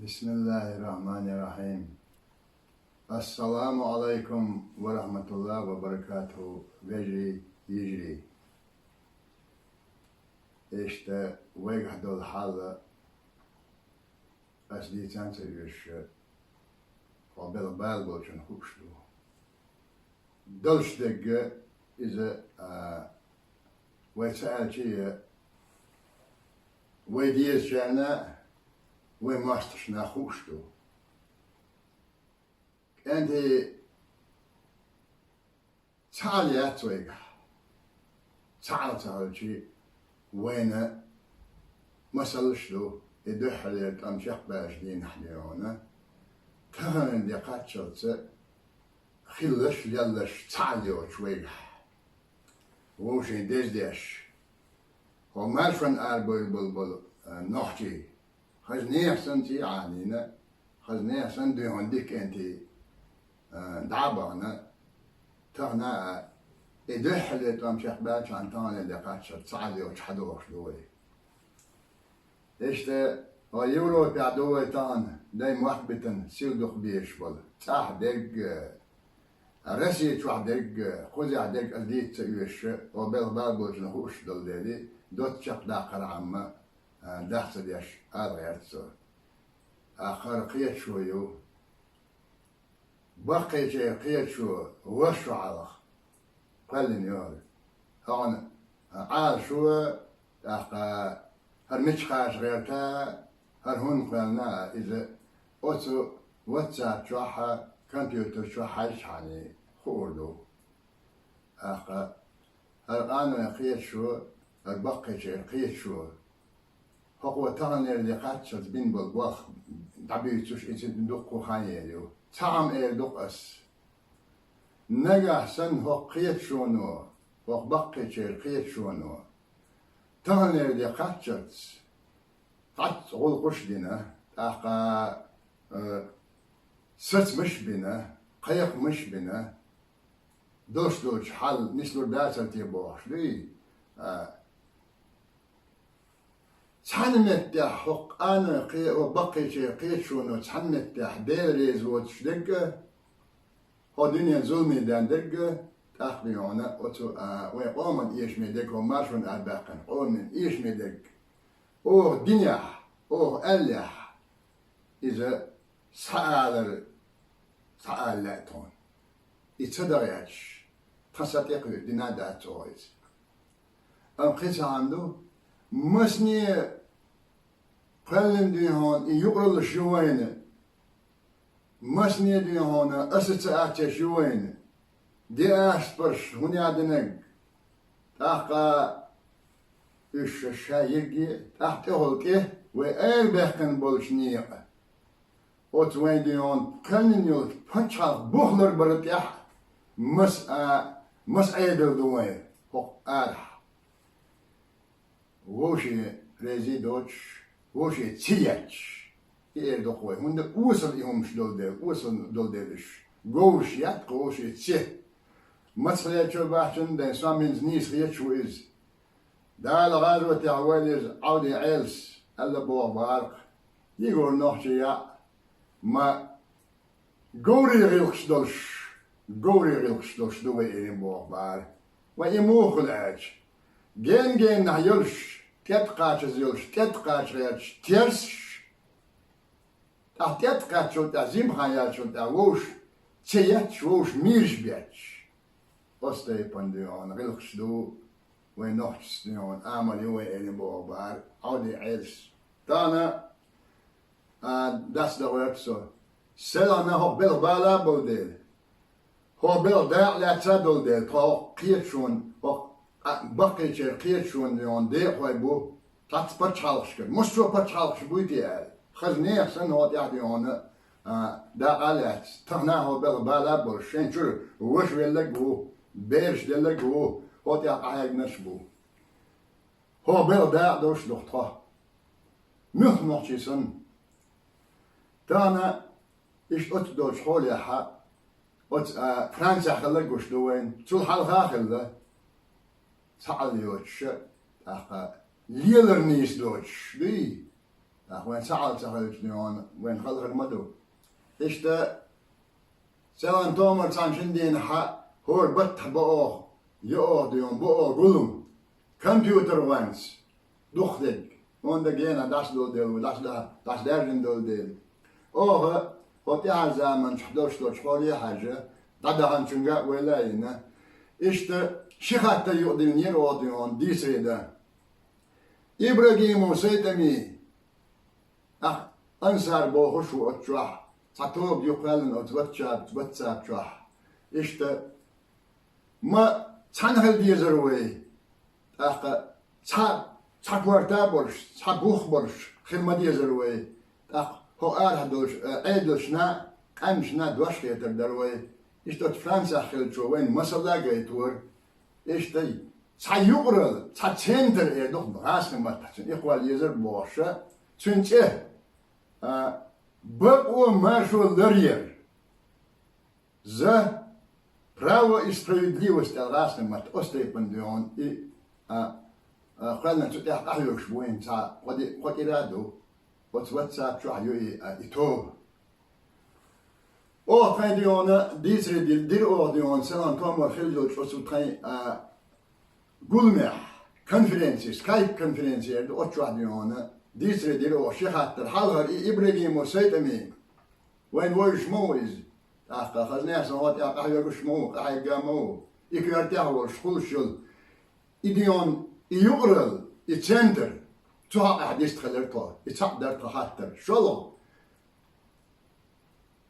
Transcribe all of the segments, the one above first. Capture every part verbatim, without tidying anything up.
بسم الله الرحمن الرحيم. السلام عليكم ورحمة الله وبركاته, вежарий, йижарий. Иштта вайгахь долу хьал ас дийцан ца оьшу, хьо белхан бала болчун хууш ду. Долуш дерг иза, а, вай ца аьлча а, вай дезачарна а, вай мостагӀчунна а хууш ду. КӀентий, цхьаалла яц вайгахь. Цхьаалла ца хилча, вайна масалш ду, и дуьххьарлера тӀом чекхбаьллачу дийнахь дуьйна, таханлера де кхаччалца хилларш, лелларш цхьаалла йоцуш вайгахь. Вовшийн деза деш, хӀо маршонна арабевлла болу, болу, а, нохчий, хаза нехан санна цӀий Ӏанийна, хаза нехан санна дуьйна дика кӀентий, а, дӀа а бахана, тахана а, и дуьххьарлера тӀом чекхбаьллачарна таханлера де кхаччалца цхьаалла йоцуш хьадогӀуш ду вай. Иштта, хӀо Европехь ду вай тахана, дай мотт битина, сил дукха безаш болу. ЦӀахь дерг а, Россия чохь дерг а, кхузахь дерг а ас дийца ца оьшу, хӀо белхан бала болчун хууш долу дела, доцца чекхдаккхархьама, а, дах ца деш, ала гӀерта со. ТӀаккха хӀара кхеташо ю. Баккхийчеран кхеташо, ваша шо хьалха кхоьллина ю хӀара. Хьуна Ӏалашо, тӀаккха хӀара мича кхача гӀерта, хӀара хӀунда кхоьллина а, иза оцу WhatsApp чохь а, компьютер чохь а хьаьжча хьуна хуур ду. ТӀаккха хӀара къанойн кхеташо, хӀара баккхийчеран кхеташо, хӀокхо таханлера де кхаччалц бина болу болх дӀабуьйцуш, иза дуккха хан яр ю. Цхьа хӀума эр ду-кх ас. Нагахь санна хӀокху кхеташоно, хӀокху баккхийчеран кхеташоно, таханлера де кхаччалц цхьацца гӀуллакхаш а дина, тӀаккха, э, сацамаш а бина, кхайкхамаш а бина, долуш долчу хьал нислур дацара те бохуш дуй? А, цхьана меттехь хӀокху къанойн кхе-, хӀокху баккхийчеран кхеташоно цхьана меттехь Дела реза воцуш дерг а, хӀо дуьненан зуламе ден дерг а, тӀаккха дуьйна оцу, а, вайн къоман эшаме дерг, хӀо маршонна арабаьккхина къоман эшаме дерг. Оха динехь, оха аьллехь, иза схьаалар, схьаала лаьа тхуна. И ца дан гӀерташ, тхан са тӀекхуьуш дина а дац оха иза. Амма кхин цхьа хӀума ду, масане кхоьллина дуьйна хьуна и юкъараллаш ю вайна, масане дуьйна хьуна ассоциацеш ю вайна, диаспораш хӀунда динарг, тӀаккха уьш ша ерриге, тӀаккха тӀехула тӀе вай арабаьккхина болчу некъа. Оцу вайн дуьйна кхоьллина йолчу пачхьалкх бухлар бара тӀехь маса, маса Ӏедал ду вайн хӀокху арахь. Вовше реза доцуш, вовше ца етташ, и эр ду-кх вай. ХӀунда осал и хӀумаш долу дела, осал долу дела уьш. Говраш етта-кх вовше ца. Мацахь лечо бахьчун дайн сом хӀинца нийса хеташ ву иза. Дала гӀазотехь войла иза Ӏовди Ӏелас, аьлла боху бара-кх. Йигур нохчий яӀ, ма говрийн гӀиллакхаш долуш, говрийн гӀиллакхаш долуш ду вай эрна боху бара. Вай и муха хуьлу аьлча, ген-геннахь йолуш, тӀеткъачаза йолуш, тӀеткъача гӀерташ терсаш, тӀаккха тӀеткъаьччул тӀаьхьа, зимхан яьллачул тӀаьхьа вовш ца етташ, вовш мийраш бетташ. Оцу тайпана дуьйна гӀиллакхаш ду вайн нохчашца дуьйна, амал ю вай эрна боху бара Ӏовди Ӏелас. Тахана, а, дас дан гӀерта со. Селхана хӀокху белхан бала а болу дела, хӀокху белхан дакъа лаьцна а долу дела, тхо хӀокху кхеташонан, хӀокху, а, баккхийчеран кхеташонан дуьйна декъахой бу цхьацца пачхьалкхашкара. Массо а пачхьалкхаш буй те аьлла, хаза нехан санна хӀокху тӀехь дуьйна, а, дакъа а лаьцна, тахана хӀокху белхан бала а болуш, шайн чуьра ваша велларг а ву, бераш делларг а ву, хӀокху тӀехь къахьегнарш а бу. ХӀокху белхан дакъа долуш ду-кх тхо. Муьлхха нохчий санна. Тахана иштта оцу долчу хьолехь, оцу, а, Францехь хилла гуш ду вайна. Цул хьалха а хилла. Цхьаалла йоцуш, тӀаккха лелар нийса доцуш дуй? ТӀаккха вайн ца Ӏалца хилча, дуьйна, вайн хала хир ма ду. Иштта, селан томар цхьана шин дийнахьа хӀора баттахь бо оха, йо оха, дуьйна, бо оха гулам, компьютер ванц, духхьдерг, онда гена дӀасадолу дела, дӀасада-, дӀасадаьржина долу дела. Оха, хӀо тӀаьхьара заманчохь долуш долчу хьоле хьаьжжа, дӀадаханчуьнга а вайла а йина. Иштта, ши хаттар юкъадиллинера оха, дуьйна, дийцаре дан. Ибрагимов Сайтами, ахь Ансар бохуш ву оцу чохь, цхьа тоба ю кхоьллина оцу WhatsApp, WhatsApp чохь. Иштта, ма цхьаьна хила дезара вай, тӀаккха цхьа, цхьа корта а болуш, цхьа бух а болуш хила ма дезара вай, тӀаккха хӀо арахь долуш, э, Ӏедалшна, къаьмнашна дош хетар дара вай. Иштта оцу Францехь хиллачо вайна масала а гайтора. Иштта, цхьа юкъаралла, цхьа центр эр ду гӀазкхийн маттахь цуьнан, и кхолла езар бохуша, цуьнан цӀе, а, бакъо маршо ларъяр. За право и справедливость аьлла гӀазкхийн маттахь, оцу тайпана, дуьйна, и, а, а, кхоьллина цу тӀехь къахьоьгуш бу хӀинца, кхо ди-, кхо кӀира а ду. Оцу WhatsApp чохь ю и, а, и тоба. Оха тхайн, дуьйна, дийцаре дир-, дира оха, дуьйна, селан томар хилла йолчу оцу тхайн, а, гуламехь, конференци, Skype конференци эр ду, оцу чохь, дуьйна, дийцаре дира оха ши хаттар. Хьалхара и Ибрагимов Сайтами, вайна вевзаш ма ву иза. ТӀаккха Хазнехан сан хӀотта къахьоьгуш ма ву, къахьегна ма ву. И коьртехь волуш хуьлуш йолу и, дуьйна, и юкъаралла, и центр, цу хьокъехь дистхилира тхо, и цхьаъ дара тхан хаттар. ШолгӀа,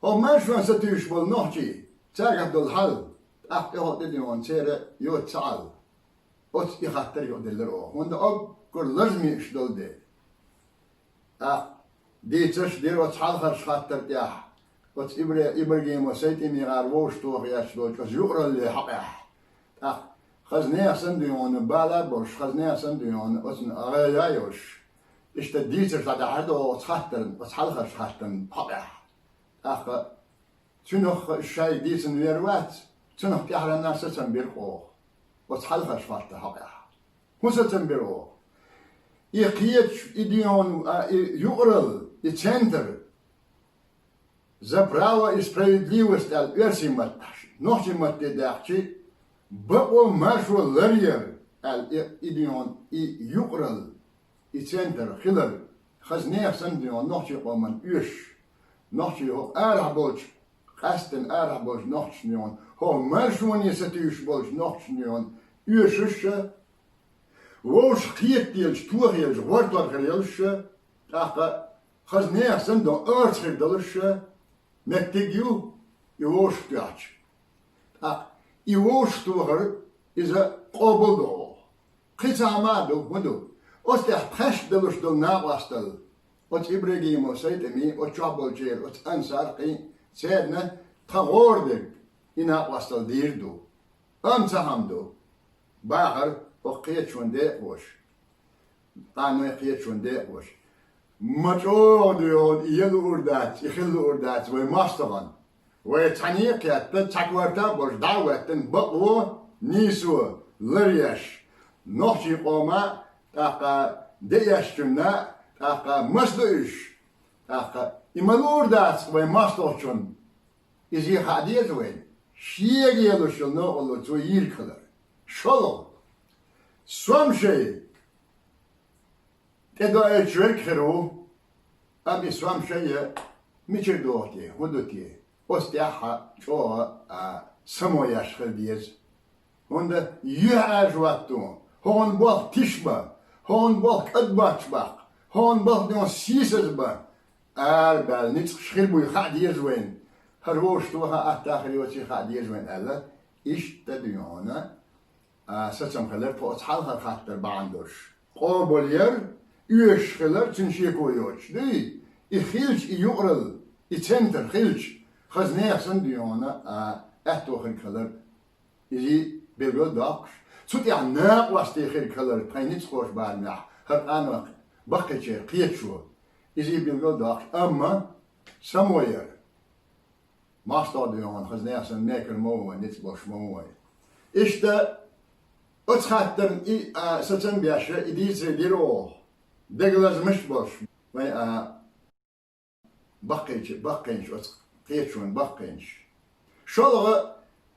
хӀо маршонна сатуьйсуш болу нохчий, цаьргахь долу хьал, тӀаккха тӀехула тӀе, дуьйна, церан йоцу ца Ӏалла. Оцу и хаттар юкъаделлира оха, хӀунда уггар лазаме уьш долу дела. ТӀаккха дийцарш дира оцу хьалхарчу хаттар тӀехь, оцу Ибра-, Ибрагимов Сайтамигара вовшахтоха еш долчу оцу юкъаралле хьокъехь. ТӀаккха Хазнехан сан, дуьйна, бала а болуш, Хазнехан сан, дуьйна, оцунна гӀайгӀа а йолуш, иштта дийцарш дӀадахьара оха оцу хаттарна, оцу хьалхарчу хаттарна хьокъехь. ТӀаккха цуьнах шайга дийцина вер вац, цунах тӀаьхьарна сацам бира оха оцу хьалхарчу хаттарна хьокъехь. ХӀун сацам бира оха? И кхеташ, и, дуьйна, а, и юкъаралла, и центр, «За право и справедливость» аьлла оьрсийн маттахь, нохчийн матте даьккхича, «Бакъо маршо ларъяр» аьлла и, и, дуьйна, и юкъаралла, и центр хилар, Хазнехан сан, дуьйна, нохчийн къоманна оьшуш, нохчий хӀокху арахь болчу, къаьсттина арахь болчу нохчашна, дуьйна, хӀокху маршоне сатуьйсуш болчу нохчашна, дуьйна, оьшуш а, вовшах кхетаделча, тохаелча, гӀортор хир йолуш а, тӀаккха Хазнехан сан, дуьйна, орца хир долуш а меттиг ю и вовшахтоьхча. ТӀаккха и вовшахтохар иза къобал до оха. Кхин цхьа хӀума а ду, хӀун ду? Оцу тӀехь тхаьш долуш долу накъосталла, оцу Ибрагимов Сайтами, оцу чохь болчеран, оцу Ансар, кхин церан тхан гӀора дерг и накъосталла дийр ду. Амма цхьа хӀума ду. Бахара хӀокху кхеташонан декъахоша, къаной кхеташонан декъахоша: «Ма чӀогӀа, дуьйна, и ян луур дац, и хила луур дац вайн мостагӀна. Вай цхьаьна а кхетта, цхьа корта а болуш дӀа а хӀоьттина, бакъо, нийсо ларъеш, нохчийн къоман а, тӀаккха деэшначунна а, тӀаккха маса ду уьш? ТӀаккха и ма луур дац вайн мостагӀчунна». Иза хаа деза вайна, шега елуш йолу новкъарло цо йийриг хилар. ШолгӀа, сом шайн тӀедоуьйтуш верг хир ву, амма и сом шайн мичара доху те, хӀун ду те? Оцу тӀехь чӀогӀа, а, само еш хила деза. ХӀунда юьхьӀаьржа вац тхуна, хӀокхуьнан болх тиша бан, хӀокхуьнан болх кӀадбоцуш баккха, хӀокхуьнан болх, дуьйна, сийсаза бан, арабаьлла ницкъаш хир буй хаа деза вайна. ХӀара вовшахтоха атта хир йоций хаа деза вайна аьлла, иштта, дуьйна, а, сацам хилар тхо оцу хьалхара хаттар бахьана долуш. Къобал яр, оьшуш хилар, цуьнан шеко йоцуш, дуй? И хилча, и юкъаралла, и центр хилча, Хазнехан сан, дуьйна, а, аьтто хир хилар. Иза билгал доккхуш, цу тӀехь накъостий хир хилар тхайн ницкъахоша барамехь, хӀара къанойх баккхийчеран кхеташо. Иза билгал доккхуш, амма само яр, мостагӀа, дуьйна, Хазнехан сан, мекар ма ву вайн, ницкъ болуш ма ву вайн. Иштта оцу хаттарна и, а, сацам беш, и дийцаре дира оха, дегалазамаш а болуш. Вай а баккхийча, баккхийнаш, оцу кхеташонан баккхийнаш. ШолгӀа,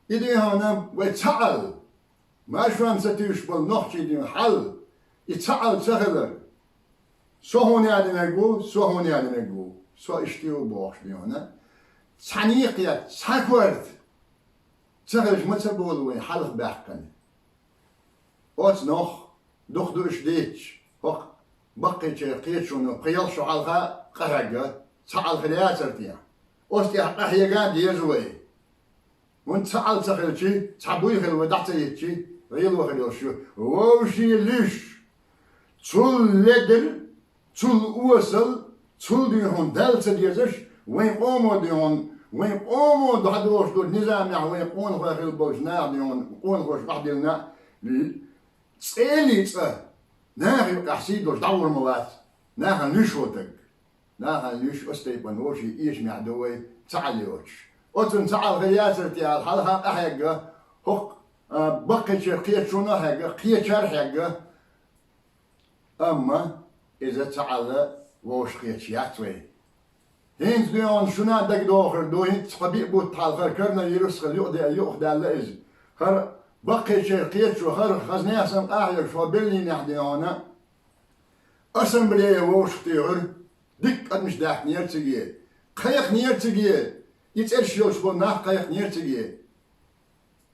и дийхьана вай цхьаалла, маршонна ца туьйсуш болу нохчийн дийхьа хьал, и цхьаалла ца хилар. Со хьуна ялийнарг ву, со хьуна ялийнарг ву, со иштта ву бохуш дийхьана. Цхьа некъа, цхьа корта ца хилча ма ца болу вайн хьалха баьккхина. Оцу нох дукха ду уьш дийцча, хӀокху баккхийчеран кхеташоно пхи-ялх шо хьалха къахьегна, цхьаалла хир яцара те? Оцу тӀехь къахьега а деза вай. ХӀунда цхьаалла ца хилчи, цхьа буй хилла вай дӀа ца йитчи, гӀело хир йолуш ю. Вовшийн луьйш, цул ледара, цул осал, цул дийхьана Далла ца дезаш, вайн къомо дийхьана, вайн къомо дӀадолуш долу низамехь вайн къонахой хилла болчу наха дийхьана, къонахоша бахьадиллина, цӀели цкъа наха юкъахь сий долуш дӀагӀур ма вац, нахана луьйш волу стаг. Нахана луьйш оцу тайпана вовшийн эшамехь ду вай цхьаалла йоцуш. Оцунна цхьаалла хир яцара те аьлла, хьалха къахьегна, хӀокху, а, баккхийчеран кхеташоно а хьегна, кхечара а хьегна. Амма иза цхьаалла вовшахкхеташ яц вай. ХӀинца дийхьана шуна а дагадогӀур ду, хӀинца тхо биъ бутт хьалха хӀара коронавирус хилла юкъаде-, юкъадаьлла иза. ХӀара баккхийчеран кхеташо, хӀара хаза нехан санна къахьоьгуш хӀокху Берлинехь дийхьана ассамблея вовшахтуьйхира, дикка адамаш даьхкинера цига. Кхайкхинера цига, и цӀераш йолуш болу нах кхайкхинера цига.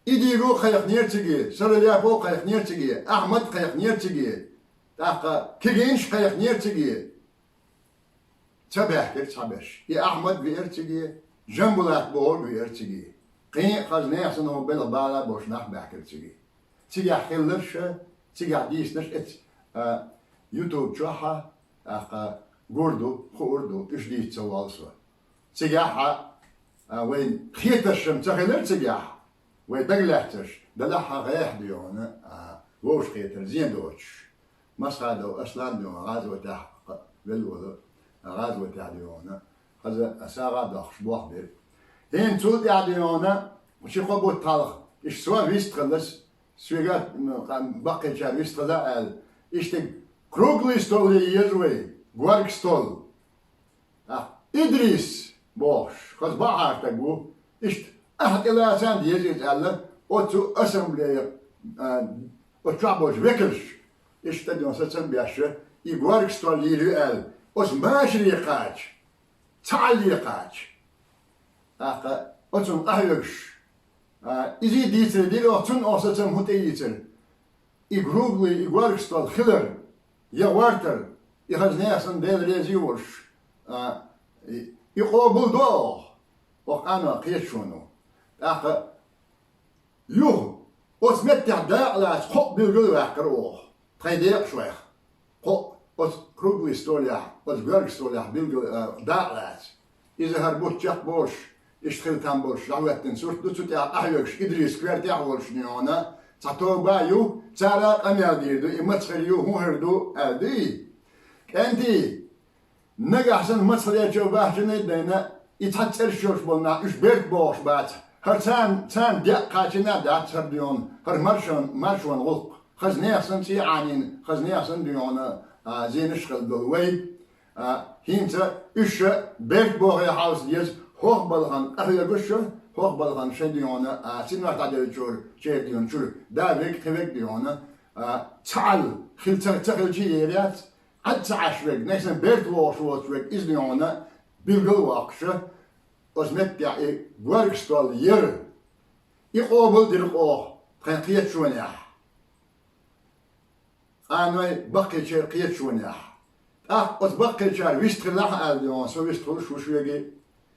Идигу кхайкхинера цига, Саралепов кхайкхинера цига, Ахьмад кхайкхинера цига, тӀаккха Кигинаш кхайкхинера цига. Ца баьхкира цхьаберш. И Ахьмад веара цига, Жамбулат бохург веара цига. Кхин а хаза нехан санна хӀокху белхан бала болуш нах баьхкира цига. Цигахь хилларш а, цигахь дийцинарш а эц, а, YouTube чохь а, тӀаккха гур ду, хуур ду, уьш дийца ца воллу со. Цигахь а, а, вайн хетарш-м ца хилира цигахь, вай дагалаьцнарш, делахь а гӀехьа дийхьана, а, вовшахкхетар зен доцуш. Масхадов Аслан дийхьана гӀазотехь велла волу, а, гӀазотехь дийхьана, хаза сагӀа а доккхуш болх бира. ХӀинца цул тӀаьхьа дийхьана, ши-кхо бутт хьалха, иштта со вистхилла, соьга, м, къа-, баккхийчара вистхилла аьлла, иштта круглый стол е еза вай, горга стол. ТӀаккха Идрис бохуш, хаза бахьара стаг ву, иштта ахьа тӀелацан деза иза аьлла, оцу ассамблея, а, оцу чохь болчу векалш, иштта дийхьана сацам беш, и горга стол йийр ю аьлла, оцу машаре кхача, цхьаалле кхача. ТӀаккха оцунна къахьоьгуш, а, иза дийцаре дира оха, цунна оха сацам хӀун тӀеийцира? И круглый, и горга стол хилар, я гӀортар, и хаза нехан санна Дела реза ю волуш, а, и, и къобал до оха, оха къанойн кхеташоно. ТӀаккха юха оцу меттехь дакъа лаца кхоъ билгал а ваьккхира оха, тхайн декъашойх. Кхоъ оцу круглый столехь, оцу горга столехь билгал, а, дакъа лаца. Иза хӀара бутт чекхболуш, иштта хила там болуш дӀахӀоьттина сурт ду, цу тӀехь къахьоьгуш Идрис коьртехь а волуш дийхьана, цхьа тоба а ю, цара а къамел дийр ду, и маца хир ю, хӀун хир ду аьлла ду и. КӀентий, нагахь санна маца хилча бахьчана а дайна, и цхьацца цӀераш йолуш болу нах, уьш берт бохуш бац. ХӀара царна, царна декъа кхачийна а дац хӀара дийхьана, хӀара маршон-, маршонан гӀуллакх. Хаза нехан санна цӀий Ӏанийна, хаза нехан санна дийхьана, а, зенаш а хилла долу вай. А, хӀинца уьш ша берт бохе хьовса деза, хӀокху балхана къахьоьгуш ша, хӀокху балхана шайн дийхьана, а, синвахь дӀаделлачуьра, чер дийхьана чуьра, да верг, кхин верг дийхьана, а, цхьаалла хила ца, ца хилча а ер яц, Ӏад ца Ӏаш верг, нехан санна берт вохуш воцу верг, иза дийхьана билгал а воккхуш, оцу меттехь и горга стол яра, и къобал дира оха тхайн кхеташонехь. Къанойн баккхийчеран кхеташонехь. ТӀаккха оцу баккхийчара вистхилахь аьлла дийхьана, со вистхуьлуш ву шуьга.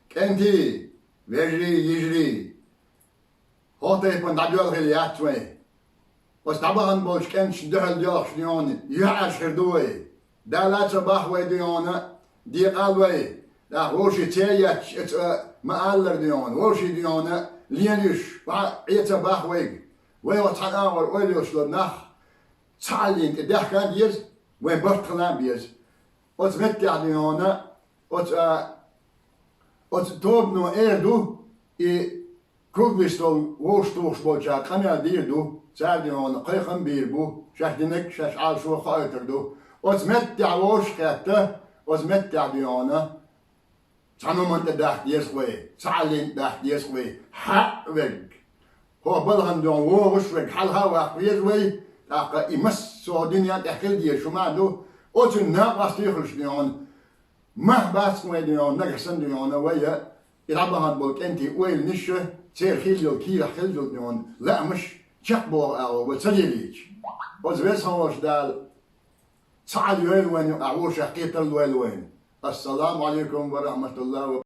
КӀентий, вежарий, йижарий, хӀокху тайпана дӀадоьлла хила яц вай. Оцу дӀабахана болчу кӀенташна дуьхьал доьлхуш дийхьана, юьхьӀаьржа хир ду вай. Дала а ца боху вай дийхьана, декъал вай. ТӀаккха вовшийн цӀе етташ, эца ма-аллара дийхьана, вовшийн дийхьана лелийш, охьа Ӏе ца боху вайга. Вай оцу цхьана агӀор ойла йолуш долу нах цхьааллина тӀе даьхка а деза, вайн барт хила а беза. Оцу меттехь дийхьана, оцу, а, оцу тобано эр ду, и круглый стол вовшахтухуш болчара къамел дийр ду, цара дийхьана кхайкхам бийр бу, шаьш динарг шаьш Ӏалашо а хоуьйтур ду. Оцу меттехь вовшахкхетта, Оцу меттехь дуьйхьуна, цхьа хӀуманна тӀе дахка деза вай, цхьа Ӏалин дахка деза вай, хьаъ верг. ХӀокху балхана дуьйхьуна вогӀуш верг хьалха а ваккха веза вай, тӀаккха и массо а дуьнен тӀехь хила дезаш хӀума а ду, оцунна накъостий хуьлуш дуьйхьуна, мах бац вай дуьйхьуна, нагахь санна дуьйхьуна вай, и дӀабахана болу кӀентий ойланаш, церан хилла йолу кийрахь хилла йолу дуьйхьуна лаамаш чекхбоху агӀо вай ца лелийча. Оцу Веза хьан волчу Дала цхьаъ а йойла вайна юкъахь вовшах кхетар лойла вайна. Ассаламу Ӏалайкум ва рахьматуллахӀи ва